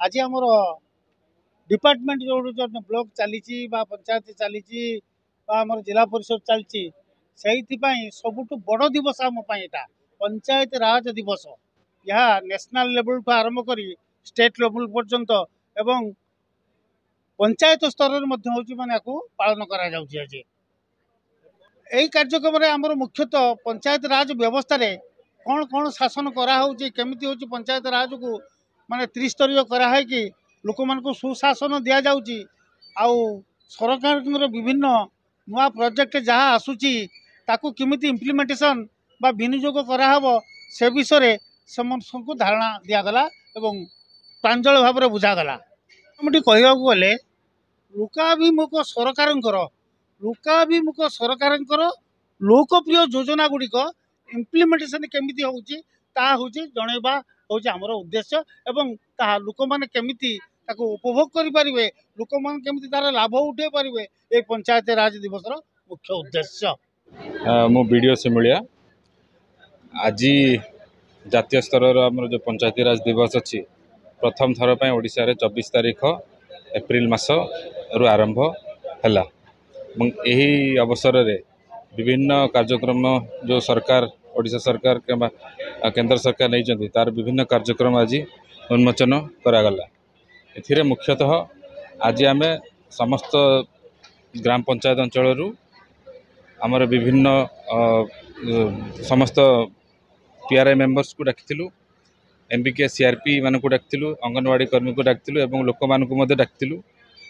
ଆଜି ଆମର ଡିପାର୍ଟମେଣ୍ଟ ଯେଉଁ ବ୍ଲକ ଚାଲିଛି ବା ପଞ୍ଚାୟତ ଚାଲିଛି ବା ଆମର ଜିଲ୍ଲା ପରିଷଦ ଚାଲିଛି, ସେଇଥିପାଇଁ ସବୁଠୁ ବଡ଼ ଦିବସ ଆମ ପାଇଁ ଏଇଟା ପଞ୍ଚାୟତ ରାଜ ଦିବସ। ଏହା ନ୍ୟାସନାଲ୍ ଲେବୁଲଠୁ ଆରମ୍ଭ କରି ଷ୍ଟେଟ୍ ଲେବୁଲ ପର୍ଯ୍ୟନ୍ତ ଏବଂ ପଞ୍ଚାୟତ ସ୍ତରରେ ମଧ୍ୟ ହେଉଛି ମାନେ ୟାକୁ ପାଳନ କରାଯାଉଛି। ଆଜି ଏହି କାର୍ଯ୍ୟକ୍ରମରେ ଆମର ମୁଖ୍ୟତଃ ପଞ୍ଚାୟତ ରାଜ ବ୍ୟବସ୍ଥାରେ କ'ଣ କ'ଣ ଶାସନ କରାହେଉଛି, କେମିତି ହେଉଛି ପଞ୍ଚାୟତ ରାଜକୁ ମାନେ ତ୍ରିସ୍ତରୀୟ କରାହେଇକି ଲୋକମାନଙ୍କୁ ସୁଶାସନ ଦିଆଯାଉଛି, ଆଉ ସରକାରଙ୍କର ବିଭିନ୍ନ ନୂଆ ପ୍ରୋଜେକ୍ଟ ଯାହା ଆସୁଛି ତାକୁ କେମିତି ଇମ୍ପ୍ଲିମେଣ୍ଟେସନ୍ ବା ବିନିଯୋଗ କରାହେବ ସେ ବିଷୟରେ ସମସ୍ତଙ୍କୁ ଧାରଣା ଦିଆଗଲା ଏବଂ ପ୍ରାଞ୍ଜଳ ଭାବରେ ବୁଝାଗଲା। ମୋଟାମୋଟି କହିବାକୁ ଗଲେ ଲୋକାଭିମୁଖ ସରକାରଙ୍କର ଲୋକପ୍ରିୟ ଯୋଜନା ଗୁଡ଼ିକ ଇମ୍ପ୍ଲିମେଣ୍ଟେସନ୍ କେମିତି ହେଉଛି, ତାହା ହେଉଛି ଜଣାଇବା ହେଉଛି ଆମର ଉଦ୍ଦେଶ୍ୟ ଏବଂ ତାହା ଲୋକମାନେ କେମିତି ତାକୁ ଉପଭୋଗ କରିପାରିବେ, ଲୋକମାନେ କେମିତି ତାର ଲାଭ ଉଠାଇ ପାରିବେ, ଏ ପଞ୍ଚାୟତ ରାଜ ଦିବସର ମୁଖ୍ୟ ଉଦ୍ଦେଶ୍ୟ। ମୁଁ ବିଡ଼ିଓ ସିମୁଳିଆ। ଆଜି ଜାତୀୟ ସ୍ତରର ଆମର ଯେଉଁ ପଞ୍ଚାୟତିରାଜ ଦିବସ ଅଛି, ପ୍ରଥମ ଥର ପାଇଁ ଓଡ଼ିଶାରେ 24 ତାରିଖ ଏପ୍ରିଲ ମାସରୁ ଆରମ୍ଭ ହେଲା ଏବଂ ଏହି ଅବସରରେ ବିଭିନ୍ନ କାର୍ଯ୍ୟକ୍ରମ ଯେଉଁ ସରକାର, ଓଡ଼ିଶା ସରକାର କିମ୍ବା କେନ୍ଦ୍ର ସରକାର ନେଇଛନ୍ତି, ତାର ବିଭିନ୍ନ କାର୍ଯ୍ୟକ୍ରମ ଆଜି ଉନ୍ମୋଚନ କରାଗଲା। ଏଥିରେ ମୁଖ୍ୟତଃ ଆଜି ଆମେ ସମସ୍ତ ଗ୍ରାମ ପଞ୍ଚାୟତ ଅଞ୍ଚଳରୁ ଆମର ବିଭିନ୍ନ ସମସ୍ତ ପିଆର୍ଆଇ ମେମ୍ବର୍ସକୁ ଡାକିଥିଲୁ, ଏମ୍ବିକେ, ସିଆର୍ପି ମାନଙ୍କୁ ଡାକିଥିଲୁ, ଅଙ୍ଗନବାଡ଼ି କର୍ମୀଙ୍କୁ ଡାକିଥିଲୁ ଏବଂ ଲୋକମାନଙ୍କୁ ମଧ୍ୟ ଡାକିଥିଲୁ।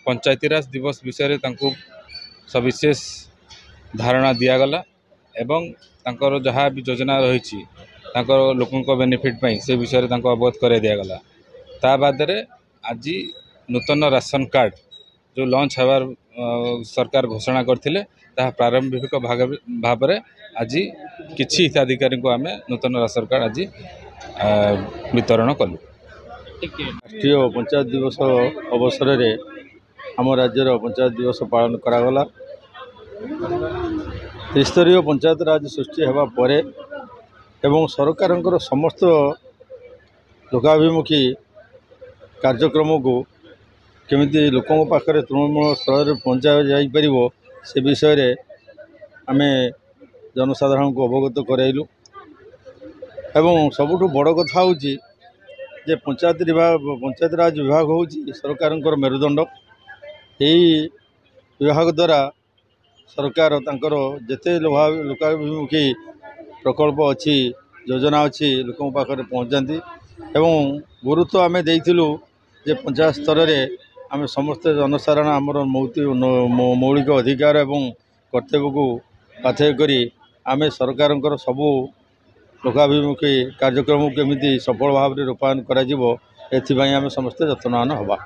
ପଞ୍ଚାୟତିରାଜ ଦିବସ ବିଷୟରେ ତାଙ୍କୁ ସବିଶେଷ ଧାରଣା ଦିଆଗଲା ଏବଂ ତାଙ୍କର ଯାହା ବି ଯୋଜନା ରହିଛି ତାଙ୍କର ଲୋକଙ୍କ ବେନିଫିଟ୍ ପାଇଁ, ସେ ବିଷୟରେ ତାଙ୍କୁ ଅବଗତ କରାଇ ଦିଆଗଲା। ତା ବାଦରେ ଆଜି ନୂତନ ରାସନ କାର୍ଡ଼ ଯେଉଁ ଲଞ୍ଚ ହେବାର ସରକାର ଘୋଷଣା କରିଥିଲେ, ତାହା ପ୍ରାରମ୍ଭିକ ଭାବରେ ଆଜି କିଛି ହିତାଧିକାରୀଙ୍କୁ ଆମେ ନୂତନ ରାସନ କାର୍ଡ଼ ଆଜି ବିତରଣ କଲୁ। ରାଷ୍ଟ୍ରୀୟ ପଞ୍ଚାୟତ ଦିବସ ଅବସରରେ ଆମ ରାଜ୍ୟର ପଞ୍ଚାୟତ ଦିବସ ପାଳନ କରାଗଲା। ତ୍ରିସ୍ତରୀୟ ପଞ୍ଚାୟତ ରାଜ ସୃଷ୍ଟି ହେବା ପରେ ଏବଂ ସରକାରଙ୍କର ସମସ୍ତ ଲୋକାଭିମୁଖୀ କାର୍ଯ୍ୟକ୍ରମକୁ କେମିତି ଲୋକଙ୍କ ପାଖରେ ତୃଣମୂଳ ସ୍ତରରେ ପହଞ୍ଚା ଯାଇପାରିବ, ସେ ବିଷୟରେ ଆମେ ଜନସାଧାରଣଙ୍କୁ ଅବଗତ କରାଇଲୁ। ଏବଂ ସବୁଠୁ ବଡ଼ କଥା ହେଉଛି ଯେ ପଞ୍ଚାୟତ ବିଭାଗ, ପଞ୍ଚାୟତରାଜ ବିଭାଗ ହେଉଛି ସରକାରଙ୍କର ମେରୁଦଣ୍ଡ। ଏହି ବିଭାଗ ଦ୍ୱାରା ସରକାର ତାଙ୍କର ଯେତେ ଲୋକାଭିମୁଖୀ ପ୍ରକଳ୍ପ ଅଛି, ଯୋଜନା ଅଛି, ଲୋକଙ୍କ ପାଖରେ ପହଞ୍ଚାନ୍ତି। ଏବଂ ଗୁରୁତ୍ୱ ଆମେ ଦେଇଥିଲୁ ଯେ ପଞ୍ଚାୟତ ସ୍ତରରେ ଆମେ ସମସ୍ତେ ଜନସାଧାରଣ ଆମର ମୌଳିକ ଅଧିକାର ଏବଂ କର୍ତ୍ତବ୍ୟକୁ ପାଥେୟ କରି ଆମେ ସରକାରଙ୍କର ସବୁ ଲୋକାଭିମୁଖୀ କାର୍ଯ୍ୟକ୍ରମକୁ କେମିତି ସଫଳ ଭାବରେ ରୂପାୟନ କରାଯିବ, ଏଥିପାଇଁ ଆମେ ସମସ୍ତେ ଯତ୍ନବାନ ହେବା।